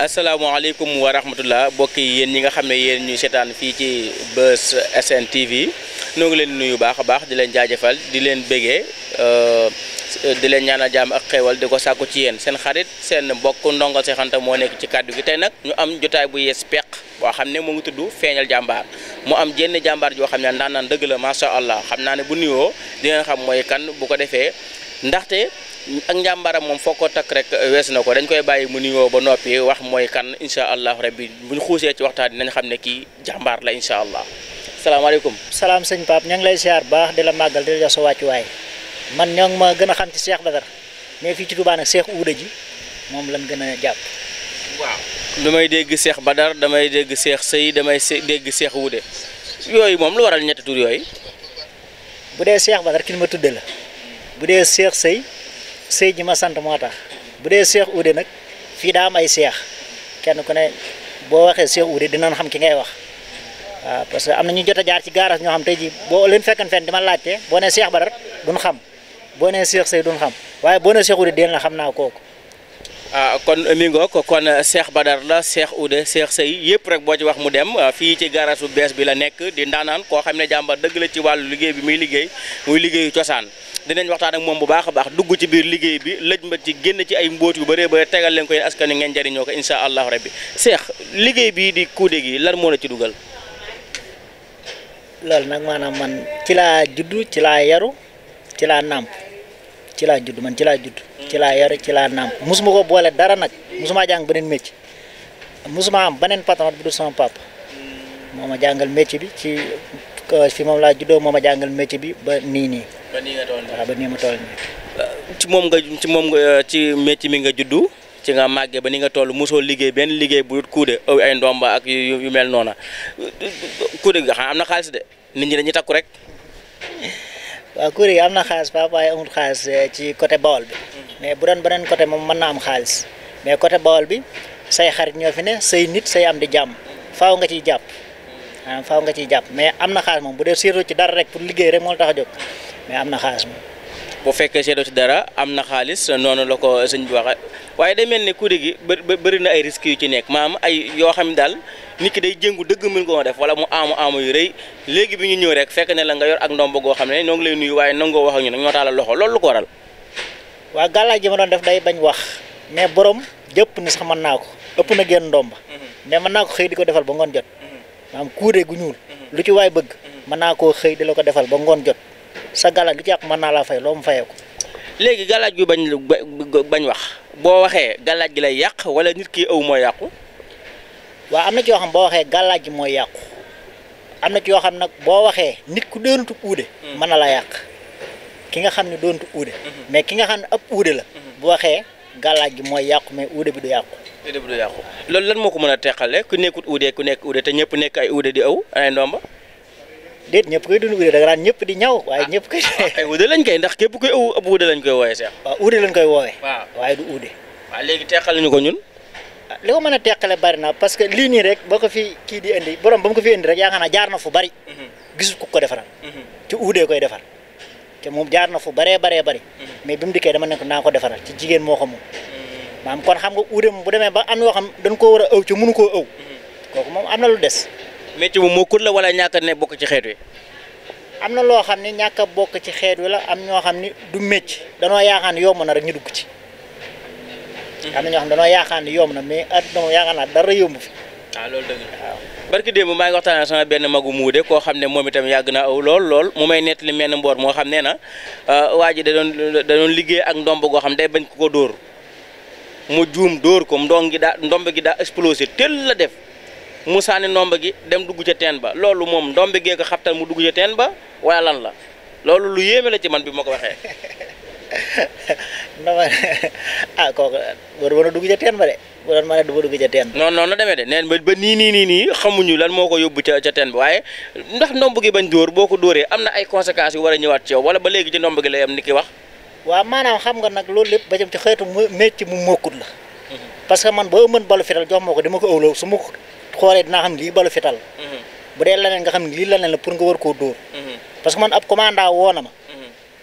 asalaamaaleykum wa rahmatullah mbokk yi yéen ñi nga xam ne yéen ñu seetaan fii ci Buzz SN TV ñoo ngi leen nuyu baax a baax di leen jaajëfal di leen bégee di leen ñaanal jàmm ak xéewal di ko sàkku ci yéen seen xarit seen mbokk ndongal Cheikh Anta moo nekk ci kàddu gi tey nag ñu am jotaay bu yees peq boo xam ne mu ngi tudd feeñal jàmbaar mu am jenn jàmbaar joo xam ne ndaanaan dëgg la macha allah xam naa ne bu nuyoo di ngeen xam mooy kan bu ko defee ndaxte ak njàmbaaram moom foo ko takk rek wees na ko dañ koy bàyyi mu nuyoo ba noppi wax mooy kan incha allah rabbi buñ xuusee ci waxtaan dinañ xam ne kii jàmbaar la incha allah salaamaaleykum. salaam sëñ Pape ñoo ngi lay siyaar baax di la màggal di la jox sa wàccuwaay man ñoo ngi ma gën a xam ci Cheikh Badar mais fii ci Touba nag Cheikh Ouda ji moom lañ gën a jàpp. waaw damay dégg Cheikh Badar damay dégg Cheikh Sey damay dégg Cheikh Ouda yooyu moom lu waral ñetti tur yooyu. bu dee Cheikh Badar ki ma tudde la bu dee Cheikh Sey ji ma sant moo tax bu dee Cheikh Ouda nag fii daa am ay seex kenn ku ne boo waxee Cheikh Ouda dinañ xam ki ngay wax waaw parce que am na ñu jot a jaar ci gaaras ñoo xam tey ji boo leen fekkan fenn di ma laajte boo nee Cheikh Badar duñ xam boo nee Cheikh Sey duñ xam waaye boo nee Cheikh Ouda dinañ la xam naa kooku. kon mi ngoo ko kon Cheikh Badar la Cheikh Ouda Cheikh Sey yëpp rek boo ci wax mu dem fii ci gaarasu bees bi la nekk di ndaanaan koo xam ne jàmbar dëgg la ci wàllu liggéey bi muy liggéeyu cosaan dinañ waxtaan ak moom bu baax a baax dugg ci biir liggéey bi lëj mba ci génn ci ay mbóot yu bëree ba tegal leen koy askan wi ngeen jariñoo ko incha allahu rabbi Cheikh liggéey bii di kuude gi lan moo la ci dugal. loolu nag maanaam man ci laa juddu ci laa yaru ci laa nàmp ci laa judd man ci laa judd ci laa yaru ci laa nàmp musuma ko boole dara nag musuma jàng beneen métier musuma am beneen patron bu dul sama papa moo ma jàngal métier bi ci fi moom laa juddoo moo ma jàngal métier bi ba nii. ba nii nga toll nii waaw ba nii ma toll nii. ci métier mi nga juddu ci nga màggee ba ni nga toll mosoo liggéey benn liggéey bu dul kuude aw ay ndomba ak yu mel noona kuude gi xam am na xaalis de nit ñi dañuy takku rek. waaw kuude gi am na xaalis papa waaye amul xaalis ci côté Bawol bi mais bu doon beneen côté moom mën na am xaalis mais côté Bawol bi say xarit ñoo fi ne say nit say am di jàmm faaw nga ciy jàpp faaw nga ciy jàpp mais am na xaalis moom bu dee seetlu ci dara rek pour liggéey rek moo la tax a jóg mais am na xaalis moom. bu fekkee seetlu ci dara am na xaalis noonu la ko sëñ bi waxee waaye day mel ne kuude gi bëri na ay risques yu ci nekk maanaam ay yoo xam ne daal nit ki day jéngu dëgg mën ko def wala mu amu yu rëy léegi bi ñu ñëw rek fekk ne la nga yor ak ndombo goo xam ne ñoo ngi lay nuyu waaye nangoo wax ak ñu nag ñoo taalal loxo loolu lu ko waral. waaw gàllaaj ji ma doon def day bañ wax mais borom jëpp ni sax mën naa ko ëpp na génn ndomba mais mën naa ko xëy di ko defal ba ngoon jot maanaam kuude gu ñuul lu ci waay bëgg mën naa koo xëy di la ko defal ba ngoon jot sa gàllaaj lu ci yàq mën naa laa fay loo mu fayee ko. léegi gàllaaj gu bañ wax boo waxee gàllaaj gi lay yàq wala nit ki ëw mooy yàqu. waaw am na ci yoo xam boo waxee gàllaaj gi mooy yàqu am na ci yoo xam nag boo waxee nit ku doonatu uude mën na la yàq ki nga xam ne doonatu uude mais ki nga xam ne ab uude la bu waxee gàllaaj gi mooy yàqu mais uude bi du yàqu. uude bi du yàqu loolu lan moo ko mën a teqale ku nekkut uude ku nekk uude te ñëpp nekk ay uude di ëw ay ndomba. déet ñëpp koy dund uude da nga daan ñëpp di ñaw waaye ñëpp koy. ay uude lañ koy ndax képp koy ëw ab uude lañ koy woowee Cheikh. waaw uude lañ koy woowee. waaw waaye du uude. waaw léegi teqal ñu ko ñun. li ko mën a teqale bari na parce que lii nii rek boo ko fi kii di indi borom ba mu ko fi indi rek yaakaar naa jaar na fu bari. gisul ku ko defaral. ci uude koy defar te moom jaar na fu baree bari mais bi mu dikkee dama ne ko naa ko defaral ci jigéen moo ko moom. maanaam kon xam nga uude moom bu demee ba am yoo xam dañ koo war a ëw ci mënu koo ëw kooku moom am na lu des. métier mu mokkut la wala ñàkk ne bokk ci xeet wi. am na loo xam ni ñàkk a bokk ci xeet wi la am ñoo xam ni du mécc danoo yaakaar ni yomb na rek ñu dugg ci. am na ñoo xam danoo yaakaar ni yomb na mais adduna moom yaakaar naa dara yomb fi. waaw loolu dëgg la waaw. barki démb maa ngi waxtaan sama benn magu muude koo xam ne moom itam yàgg na aw lool mu may nettali menn mboor moo xam ne na waa ji da doon liggéey ak ndomb goo xam day bañ ko dóor mu juum dóor ko ndomb gi daa explosé tel la def mu sànni ndomb gi dem dugg ca teen ba loolu moom ndomb gee ko xabtal mu dugg ca teen ba wala lan la loolu lu yéeme la ci man bi ma ko waxee. kooku war a dugg ca teen ba de bu doon ma ne du ma dugg ca teen ba. non la demee de neen ba nii xamuñu lan moo ko yóbbu ca teen ba waaye ndax ndomb gi bañ dóor boo ko dóoree am na ay conséquences yu war a ñëwaat ci yow wala ba léegi ci ndomb gi lay am ni ki wax. waaw maanaam xam nga nag loolu lépp ba jëm ci xeetu métier mu mokkut la. parce que man boo mën balu fital jox ma ko dama ko ëwloo su ma xoolee dinaa xam lii balu fital bu dee leneen nga xam ne lii leneen la pour nga war koo dóor parce que man ab commandant woo na ma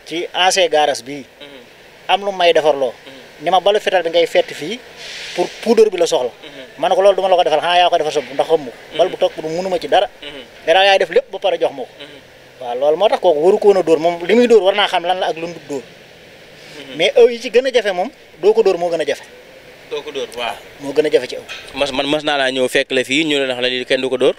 ci ancien garage bii am lu may defarloo ni ma balu fetal bi ngay fett fii pour poudre bi la soxla ma ne ko loolu duma la ko defal xanaa yaa ko defal sa ndax xam ma ko bal bu toog bu mënuma ci dara daal yaay def lépp ba pare jox ma ko waaw loolu moo tax kooku waru ko woon a dóor moom li muy dóor war naa xam lan la ak lu mu dóor mais aw yi ci gën a jafe moom doo ko dóor moo gën a jafe doo ko dóor waaw moo gën a jafe ci aw mas naa laa ñëw fekk la fii ñu ne la lii kenn du ko dóor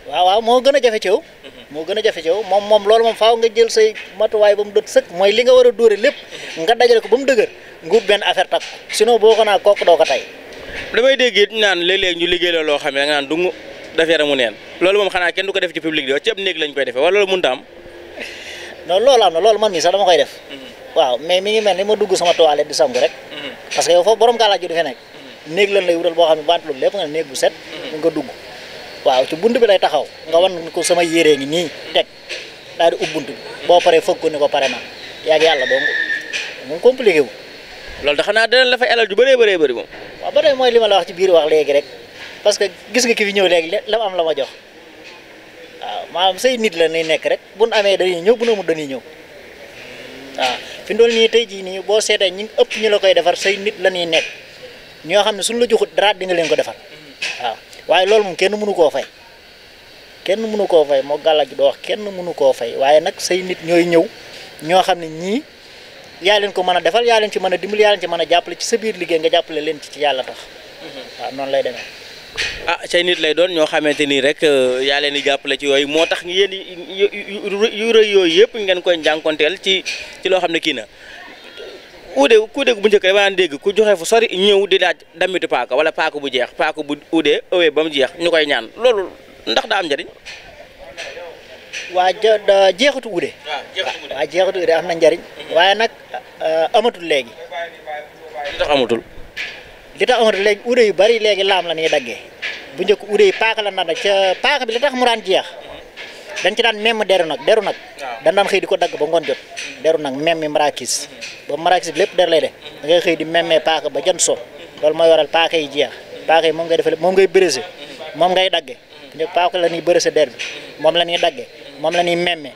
waaw moo gën a jafe ci aw moo gën a jafe ci aw moom loolu moom faaw nga jël say matuwaay ba mu dët sëkk mooy li nga war a dóore lépp nga dajale ko ba mu dëgër nga wut benn affaire takk sinon boo ko naa kooku doo ko tey damay dégg it naan léeg-léeg ñu liggéey loo xam ne da nga naan dungu def yaramu neen loolu moom xanaa kenn du ko def ci public bi ci ab néeg lañ koy defee wala loolu mënut a am non loolu am na loolu man mii sax dama koy def waaw mais mi ngi mel ni ma dugg sama toilette di sangu rek parce que yow foofu borom gàllaaj ju du fe nekk néeg lan lay wutal boo xam ne bant loolu lépp nga néeg bu set nga dugg waaw ci bunt bi lay taxaw nga wan ko sama yéree ngi nii teg daal di ub bunt bi boo paree fëgg ko ni ko pare na yaag yàlla dong moom compliqué wu loolu da xanaa dana la fay alal ju bëree bëri moom waaw ba tey mooy li ma la wax ci biir wax léegi rek parce que gis nga ki fi ñëw léegi la am la ma jox waaw maanaam say nit la ñuy nekk rek buñ amee dañuy ñëw bu nu amul dañuy ñëw waaw fi ndool nii tey jii nii boo seetee ñi ëpp ñu la koy defar say nit la ñuy nekk ñoo xam ne suñu la joxut dara di nga leen ko defar waaw waaye loolu moom kenn mënu koo fay moo gàllaaj doo wax kenn mënu koo fay waaye nag say nit ñooy ñëw ñoo xam ne ñii yaa leen ko mën a defal yaa leen ci mën a dimbali yaa leen ci mën a jàppale ci sa biir liggéey nga jàppale leen ci yàlla tax waaw noonu lay demee say nit lay doon ñoo xamante nii rek yaa leen di jàppale ci yooyu moo tax yéen yu rëy yooyu yëpp ngeen koy jànkonteel ci loo xam ne kii na uude bu njëkk dama daan dégg ku joxe fu sori ñëw di laaj damitu paaka wala paaka bu jeex paaka bu uude ëwee ba mu jeex ñu koy ñaan loolu ndax daa am njariñ waa jeexatu uude waaw jeexatu uude am na njariñ waaye nag amatul léegi li tax amatul léegi uude yu bari léegi laam la ñuy daggee bu njëkk uude yi paaka la naan ca paaka bi li tax mu daan jeex dañ ci daan memm deru nag dañ daan xëy di ko dagg ba ngoon jot deru nag memmi marakis ba marakis bi lépp der lay de da ngay xëy di memmee paaka ba jant so loolu mooy waral paaka yi jeex paaka yi moom ngay defale moom ngay bërëse moom ngay dagge bu njëkk paaka la ñuy bërëse der bi moom la ñuy dagge moom la ñuy memme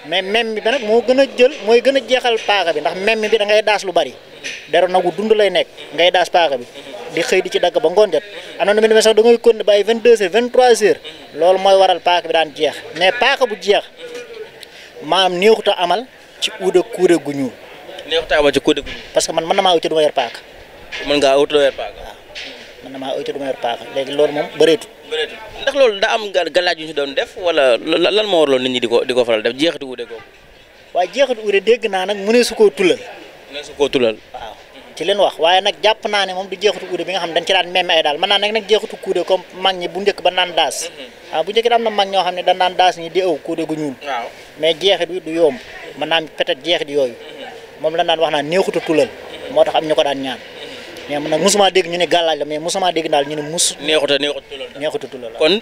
mais mem bi nag moo gën a jël mooy gën a jeexal paaka bi ndax mem bi da ngay daas lu bari deru nagu dund lay nekk ngay daas paaka bi di xëy di ci dagg ba ngoon jot am na nu mu sax da ngay continuer ba ay 22h 23h loolu mooy waral paaka bi daan jeex mais paaka bu jeex maanaam neexut a amal ci uude kuure gu ñuul. neexut a amal ci kuure gu ñuul. parce que man mën na maa uti du ma yor paaka. mën ngaa uti du ma yor paaka. waaw mën na maa uti du ma yor paaka léegi loolu moom bëreetul. ndax loolu daa am galaaj yu ñu doon def wala lan moo waraloon nit ñi di ko faral def jeexatu uude googu. waaye jeexatu uude dégg naa nag mu ne su koo tulal. waaw ci leen wax waaye nag jàpp naa ne moom du jeexatu uude bi nga xam ne dañ ci daan memme ay daal mën naa nag jeexatu kuude comme mag ñi bu njëkk ba naan daas waaw bu njëkk am na mag ñoo xam ne dañ daan daas ñi di ëw kuude gu ñuul mais jeexit bi du yomb mën naa peut-être jeexit yooyu moom lañ daan wax naan neexutu tulal moo tax am ñu ko daan ñaan mais nag musuma dégg ñu ne gàllaaj la mais musuma dégg daal ñu ne neexutu tulal kon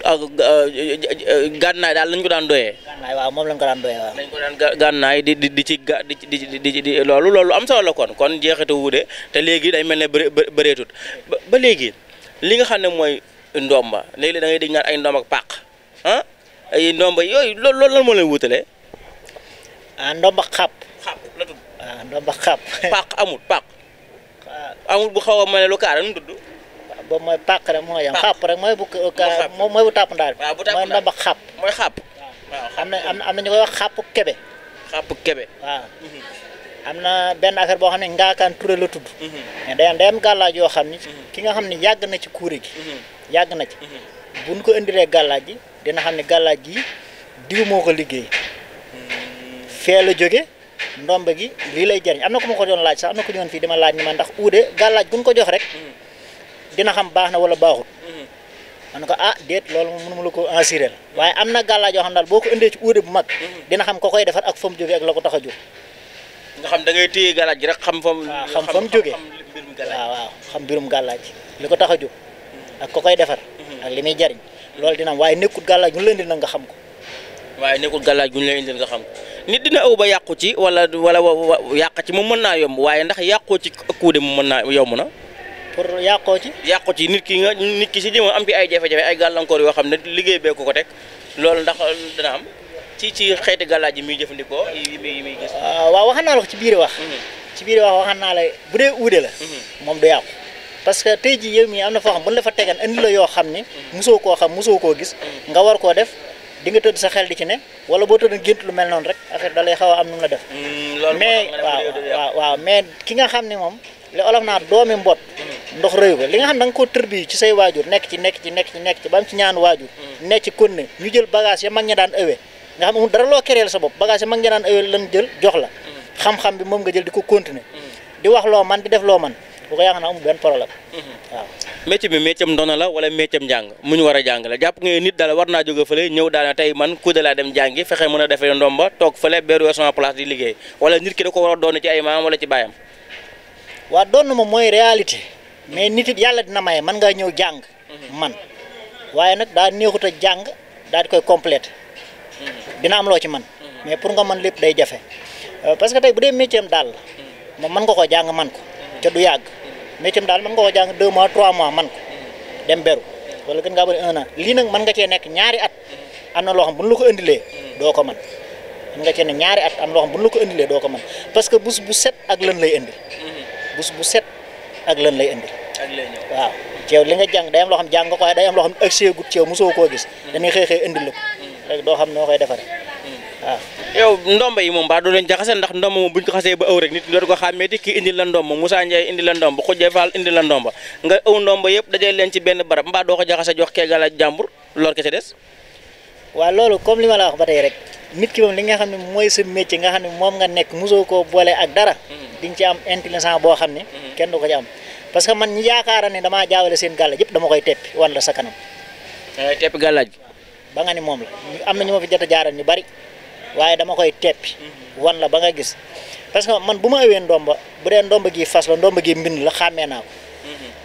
gànnaay daal lañ ko daan doyee gànnaay waaw moom lañ ko daan doyee waaw dañ ko daan gànnaay di loolu am solo la kon jeexitu wuude te léegi day mel ne bëreetut ba léegi li nga xam ne mooy ndomba léegi da ngay dégg naan ay ndomb ak pàq ay ndomba yooyu loolu lan moo leen wutalee ndomba xàpp la tudd waaw ndomba xàpp pàq amul bu xaw a mel ne lu kaara nu tudd boobu mooy pàq rek mooy yam xàpp rek mooy bu tàpp ndaal bi mooy ndomba xàpp mooy xàpp waaw am na ñu koy wax xàpp kebe waaw am na benn affaire boo xam ne ngaakaan Touré la tudd mais day am gàllaaj yoo xam ni ki nga xam ne yàgg na ci kuure gi yàgg na ci buñ ko indilee gàllaaj ji dina xam ne gàllaaj gi diw moo ko liggéey fee la jóge ndombe gi lii lay jariñ am na ko ma ko doon laaj sax am na ko ñëwoon fii dama laaj ni ma ndax uude gàllaaj buñ ko jox rek dina xam baax na wala baaxul man ko déet loolu moom mënuma la ko assuré waaye am na gàllaaj yoo xam daal boo ko indee ci uude bu mag dina xam ko koy defar ak fa mu jóge ak la ko tax a jóg nga xam da ngay téye gàllaaj gi rek xam fa mu jógee waaw xam mbirum gàllaaj li ko tax a jóg ak ko koy defar ak li muy jariñ loolu dina am waaye nekkul gàllaaj gu ñu la indil nag nga xam ko waaye nekkul gàllaaj gu ñu la indil nga xam ko nit dina ëw ba yàqu ci wala yàq ci moom mën naa yomb waaye ndax yàqoo ci kuude mu mën naa yomb na pour yàqoo ci. yàqu ci nit ki si jëm am fi ay jafe-jafe ay gàllankoor yoo xam ne liggéey bee ko teg loolu ndax dana am ci xeeti gàllaaj yi muy jëfandikoo yi muy gis. waaw waxaan naa la ko ci biir wax. ci biir wax waxaan naa la bu dee uude la. moom du yàqu parce que tey jii yow mii am na foo xam bu ñu la fa tegan andi la yoo xam ni. mosoo koo xam mosoo koo gis. nga war koo def di nga tëdd sa xel di ci ne wala boo tëdd gént lu mel noonu rek affaire da lay xaw a am nu mu la def. mais waaw mais ki nga xam ne moom li olof naa doomi mbot ndox rëyu ko li nga xam da nga koo tërbi ci say waajur nekk ci ba am ci ñaanu waajur nekk ci konne ñu jël bagage ya mag ña daan ëwee nga xam amul dara loo kereel sa bopp bagage ya mag ña daan ëwee lan jël jox la xam-xam bi moom nga jël di ko continuer di wax loo man di def loo man bu ko yaakaar naa amul benn problème waaw. métier bi métier am ndono la wala métier am njàng mu ñu war a jàng la jàpp nga nit daal war naa jóge fële ñëw daal tey man ku de laa dem jàngi fexe mën a defee ndomba toog fële beru sama place di liggéey wala nit ki da ko war a doon ci ay maam wala ci baayam. waaw doon moom mooy réalité mais nit it yàlla dina maye mën ngaa ñëw jàng man waaye nag daa neexut a jàng daal di koy complété dina am loo ci man mais pour nga mën lépp day jafe parce que tey bu dee métier am daal moom mën nga koo jàng man ko te du yàgg métier am daal mën nga koo jàng 2 mois 3 mois man ko dem beru wala gën ngaa bëri 1 an lii nag mën nga cee nekk ñaari at am na loo xam bu ñu la ko indilee doo ko mën nga cee ne ñaari at am loo xam bu ñu la ko indilee doo ko mën parce que bus bu set ak lan lay indi bus bu set ak lan lay indi waaw ci yow li nga jàng day am loo xam jàng nga ko waaye day am loo xam ak seegut ci yow mosoo koo gis dañuy xëy indil la ko rek doo xam noo koy defaree waaw. yow ndomba yi moom mbaa doo leen jaxase ndax ndomba moom buñ ko xasee ba ëw rek nit dootu ko xàmmeeti kii indi la ndomba Moussa Ndiaye indi la ndomba Khoudia Fall indi la ndomba nga ëw ndomba yëpp dajale leen ci benn barab mbaa doo ko jaxase jox kee galaaj jàmbur lor ke ca des. waaw loolu comme li ma la wax ba tey rek nit ki moom li nga xam ne mooy sa métier nga xam ne moom nga nekk mosoo koo boole ak dara di nga ci am intelligence boo xam ne kenn du ko ci am parce que man ñi yaakaara ne damaa jaawale seen gàllaaj yëpp dama koy teppi wan la sa kanam. teppi gàllaaj gi ba nga ni moom la am na ñu ma fi jot a jaaral ñu bari waaye dama koy teppi wan la ba nga gis parce que man bu ma ëwee ndomba bu dee ndomba gi fas la ndomba gi mbind la xàmmee naa ko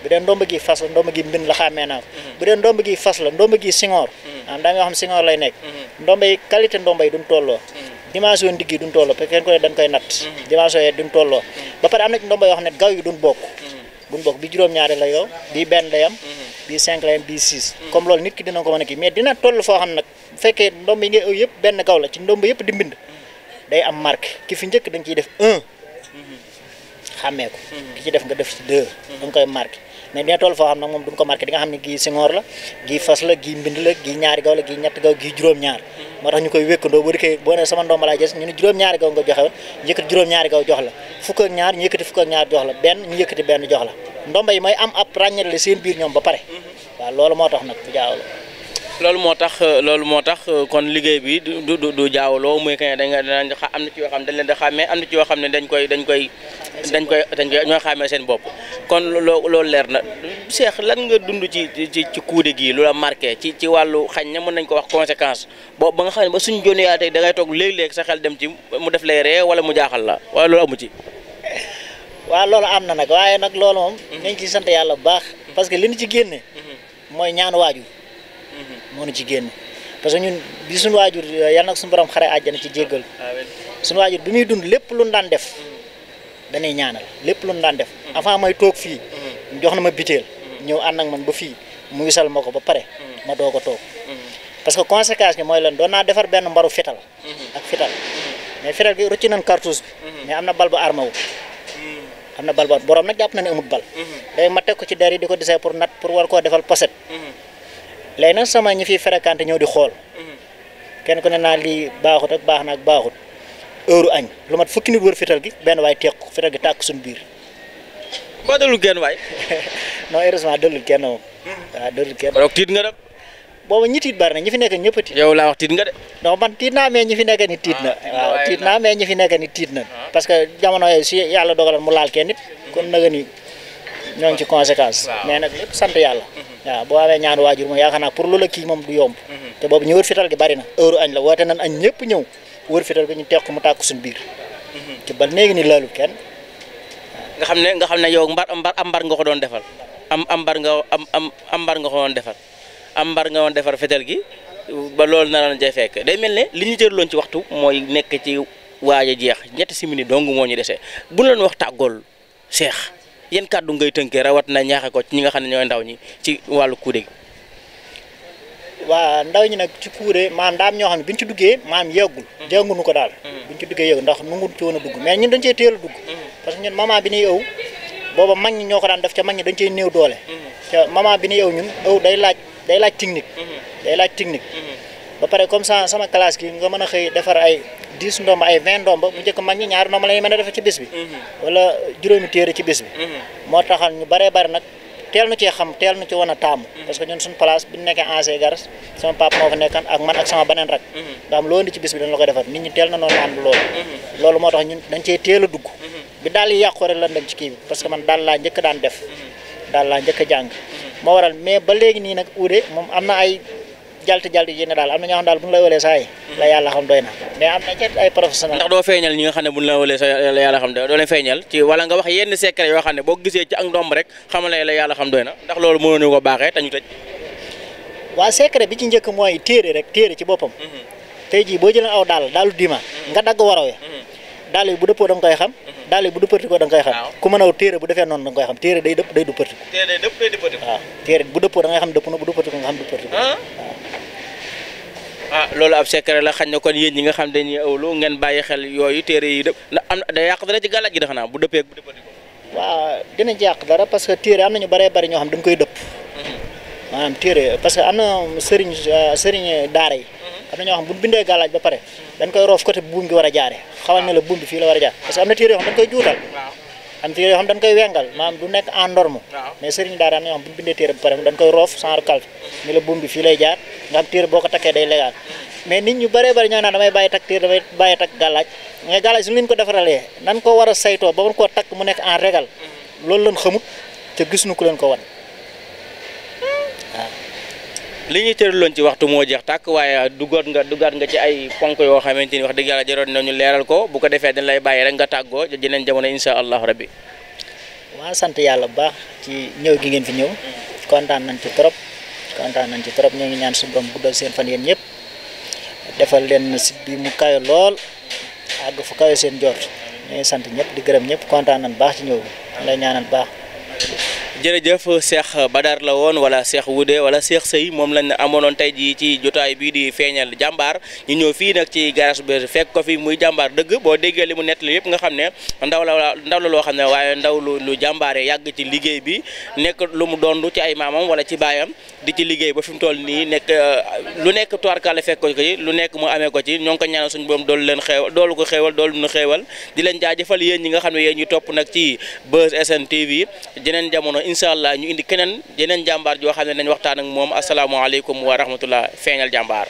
bu dee ndomba gi fas la ndomba gi mbind la xàmmee naa ko bu dee ndomba gi fas la ndomba gi singoor daa nga xam singoor lay nekk ndomba yi qualité ndomba yi duñ tolloo dimension ndigg yi duñ tolloo parce que kenn ko ne dañ koy natt dimension yi duñ tolloo ba pare am na ci ndomba yoo xam ne gaw yi duñ bokk bi juróom-ñaari la yow bii benn lay am bii 5 lay am bii 6 comme loolu nit ki dina ko mën a kii mais dina toll foo xam nag bu fekkee ndomb yi ngay ëw yëpp benn gaw la ci ndomb yëpp di mbind day am marque ki fi njëkk da nga ciy def 1 xàmmee ko ki ci def nga def ci 2 da nga koy marqué mais dina toll foo xam nag moom duñ ko marqué di nga xam ne gii singoor la gii fas la gii mbind la gii ñaari gaw la gii ñett gaw gii juróom-ñaar moo tax ñu koy wékkandoo boo dikkee boo ne sama ndomba laa jës ñu ne juróom-ñaari gaw nga joxe woon ñu yëkkati juróom-ñaari gaw jox la fukk ak ñaar ñu yëkkati fukk ak ñaar jox la benn ñu yëkkati benn jox la ndomba yi mooy am ab ràññale seen biir ñoom ba pare waaw loolu moo tax nag du jaawlo loolu moo tax kon liggéey bi du jaawloo muy kañ dañ am na ci yoo xam dañ leen di xàmmee am na ci yoo xam ne dañ koy ñoo xàmmee seen bopp kon loolu leer na Cheikh lan nga dund ci kuude gi lu la marqué ci wàllu xañ na mën nañ ko wax conséquence ba nga xam ne ba suñu jonee yaa tey da ngay toog léeg-léeg sa xel dem ci mu def lay ree wala mu jaaxal la wala loolu amu ci. waaw loolu am na nag waaye nag loolu moom nañ ci sant yàlla bu baax parce que li ñu ci génne mooy ñaanu waajur moo ñu ci génne parce que ñun bi suñu waajur yal nag suñu borom xare àjjana ci jéggal suñu waajur bi muy dund lépp lu ñu daan def dañuy ñaanal lépp lu ñu daan def avant may toog fii jox na ma biteel ñëw ànd ak man ba fii mu wisal ma ko ba pare ma doog a toog parce que conséquence bi mooy lan doon naa defar benn mbaru fital ak fital mais fital gi rëcc nañ cartouche bi mais am na bal bu armé wu am na bal borom nag jàpp na ne amut bal léegi ma teg ko ci der yi di ko desee pour nat pour war koo defal poset léegi nag sama ñi fiy fréquenté ñëw di xool kenn ku ne naa lii baaxut ak baax na ak baaxut heure añ lu mat fukki nit wër fital gi benn waay teq fital gi tàkk suñu biir boo dalul kenn waay non heureusement dalul kenn moom waaw dalul kenn donc tiit nga rek booba ñi tiit bari na ñi fi nekk ñëpp a tiit yow laa wax tiit nga de non man tiit naa mais ñi fi nekk ni tiit na waaw tiit naa mais ñi fi nekk ni tiit na parce que jamono yooyu si yàlla dogalan mu laal kenn nit kon naga ni ñoo ngi ci conséquence mais nag lépp sant yàlla waaw boo amee ñaanu waajur moom yaakaar naa pour lu la kii moom du yomb te boobu ñu wër fital gi bari na heure añ la woote nan añ ñëpp ñëw wër fital gi ñu teq mu tàkk suñu biir ci ba léegi ni laalul kenn nga xam ne yow mbar nga ko doon defal mbar nga ko doon defal mbar nga doon defar fetal gi ba loolu na la jay fekk day mel ne li ñu jërloon ci waxtu mooy nekk ci waaj a jeex ñetti simili dong moo ñu desee bu ñu leen wax tàggool Cheikh yan kàddu ngay tënkee rawat na ñaaxe ko ci ñi nga xam ne ñooy ndaw ñi ci wàllu kuude gi. waa ndaw ñi nag ci kuude maanaam daam ñoo xam ne bi ñu ci duggee maanaam yeggul jànguñu ko daal bi ñu ci duggee yeggu ndax nungu ci woon a dugg mais ñun dañ cee teel a dugg parce que ñun moment bi ñuy ëw booba mag ñi ñoo ko daan def ca mag ñi dañ cey néew doole ca moment bi ñuy ëw ñun ëw day laaj technique ba pare comme ça sama classe gi nga mën a xëy defar ay 10 ndomba ay 20 ndomba bu njëkk mag ñi ñaari ndomba la ñu mën a defar ci bis bi wala juróomi téere ci bis bi moo taxal ñu baree bari nag teel na cee xam teel na ci wan a taamu parce que ñun suñu place bi ñu nekkee ancien garas sama papa moo fa nekkan ak man ak sama beneen rak nga xam loo indi ci bis bi dañ la koy defar nit ñi teel na noonu ànd loolu moo tax ñun dañ cee teel a dugg bi daal yi yàqu rek lan dem ci kii bi parce que man daal laa njëkk daan def daal laa njëkk a jàng moo waral mais ba léegi nii nag uude moom am na ay jalti yi ne daal am na ñoo xam daal bu ñu la wëlee saa yi la yàlla xam doy na mais am na ci ay professionnel ndax doo feeñal ñi nga xam ne bu ñu la wëlee sa la yàlla xam doy doo leen feeñal ci wala nga wax yenn secret yoo xam ne boo gisee ci ak ndomb rek xamal la yàlla xam doy na ndax loolu mënoon ñu ko baaxee te ñu tëj waa secret bi ci njëkk mooy téere ci boppam tey jii boo jëlee aw daalu dima nga dagg warawee daal yi bu dëppoo da nga koy xam daal yi bu dëppati ko da nga koy xam ku mën a téere bu defee noonu da nga koy xam téere day dëpp day duppati ko waaw téere bu dëppoo da ngay xam dëpp na bu dëppati ko nga xam duppati ko loolu ab secret la xañ na kon yéen ñi nga xam dañuy ëwlu ngeen bàyyi xel yooyu téere yi dëpp am day yàq dara ci gàllaaj gi da xanaa bu dëppee bu dëppati ko waaw dina ci yàq dara parce que téere am nañu bëree bëri ñoo xam dañ koy dëpp maanaam téere parce que am na sëriñ daara yi am na ñoo xam bu ñu bindee gàllaaj ba pare dañ koy roof côté buum gi war a jaare xamal ne la buum bi fii la war a jaar parce que am na téere yoo xam dañ koy juutal am téere yoo xam dañ koy wengal maanaam du nekk en norme mais sëriñ daara am na ñoo xam bu ñu bindee téere ba pare dañ koy roof sans calque ni la buum bi fii lay jaar nga xam téere boo ko takkee day légal mais nit ñu bëree bëri ñoo naan damay bàyyi takk téere damay bàyyi takk gàllaaj mais gàllaaj su leen ko defaralee nan ko war a saytoo ba mën koo takk mu nekk en régal loolu lañ xamut te gis nu ku leen ko wan li ñuy tëraloon ci waxtu moo jeex tàkk waaye duggaat nga ci ay ponk yoo xamante ni wax dëgg yàlla jaroon nañu leeral ko bu ko defee dañ lay bàyyi rek nga tàggoo jeneen jamono insha allahu rabbi waaw sant yàlla bu baax ci ñëw gi ngeen fi ñëw kontaan nañ ci trop ñoo ngi ñaan suñu borom guddal seen fan yéen ñëpp defal leen site bi mu kayo lool àgg fu kayo seen jort ñoo ngi sant ñëpp di gërëm ñëpp kontaan nañ baax ci ñëw bi lay ñaanal baax jërëjëf Cheikh Badar la woon wala Cheikh Woude wala Cheikh Seye moom lañ amoonoon tey jii ci jotaay bii di feeñal jàmbaar ñu ñëw fii nag ci garage bi fekk ko fi muy jàmbaar dëgg boo déggee li mu nettali yëpp nga xam ne ndaw la loo xam ne waaye ndaw lu jàmbaare yàgg ci liggéey bi nekk lu mu doon ci ay maamam wala ci baayam di ci liggéey ba fi mu toll nii nekk lu nekk tubaarkàlla fekk ko ci lu nekk mu amee ko ci ñoo ngi ko ñaanal suñu borom doolu ko xéewal doolu nu xéewal di leen jaajëfal yéen ñi nga xam ne yéen ñu topp nag ci Buzz SN TV jeneen jamono incha allah ñu indi keneen jeneen jàmbaar joo xam ne nañ waxtaan ak moom asalaamaaleykum wa rahmatullah feeñal jàmbaar